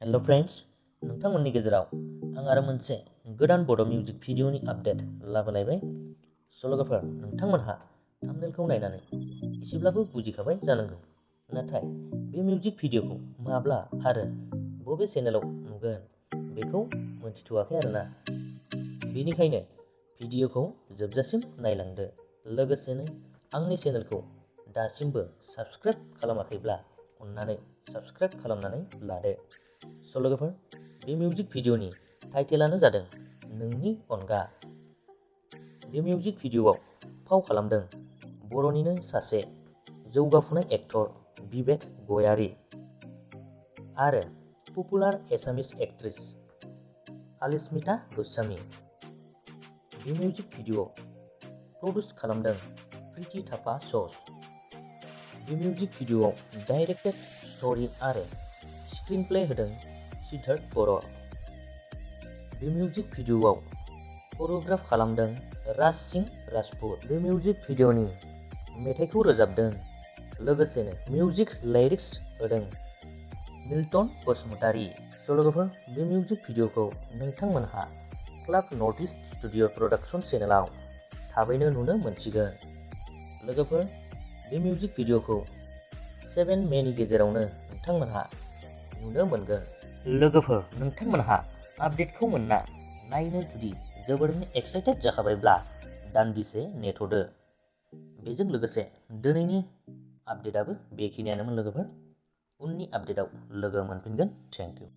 Hello friends, नोंथांमोननि गेजेराव आं आरो मोनसे गोदान बड' मिउजिक भिडिअनि आपडेट लाबोलायबाय। लोगोफोर, नोंथांमोनहा थाम्बनेलखौ नायनानै एसेब्लाबो बुजिखाबाय जानांगौ। नाथाय बे मिउजिक भिडिअखौ माब्ला आरो बबे चेनेलाव नुगोन बेखौ मोनथिथ'वाखै आरोना। बेनिखायनो भिडिअखौ जोबजासिम नायलांदो। लोगोसेनो आंनि चेनेलखौ दासिमबो साबस्क्राइब खालामाखैब्ला अन्नानै साबस्क्राइब खालामनानै लादो। लोगोफोर, बे मिउजिक भिडिअनि टाइटेलानो जादों नोंनि अनगा। बे मिउजिक भिडिअआव फाव खालामदों बर'निनो सासे जौगाफुनाय एक्टर बिबेक गयारी आरो पपुलार एसामिस एक्ट्रेस आलिस्मिता गोस्वामी। बे मिउजिक भिडिअ प्रडिउस खालामदों प्रिति थापा सस। बे मिउजिक भिडिअआव डाइरेक्टेड स्ट'री आरो स्क्रिन प्ले होदों शिddharth बर'। बे मिउजिक भिडिअआव करिय'ग्राफ खालामदों राज सिंह राजपुत। बे मिउजिक भिडिअनि मेथाइखौ रोजाबदों लोगोसेनो मिउजिक लिरिक्स होदों मिल्टन बसुमतारी। लोगोफोर, बे मिउजिक भिडिअखौ नोंथांमोनहा club north east studio production चेनेलाव थाबैनो नुनो मोनसिगोन। लोगोफोर, बे मिउजिक भिडिअखौ 7 मेनि गेजेरावनो नोंथांमोनहा नुनो मोनगोन। लोगोफोर, नोंथांमोनहा आपडेटखौ मोनना नायनो जुदि जोबोरैनो एक्साइटेड जाखाबायब्ला दान्दिसे नेथ'दो। बेजों लोगोसे दिनैनि आपडेटआबो बेखिनियानोमोन लोगोफोर। उननि आपडेटआव लोगो मोनफिनगोन। Thank you.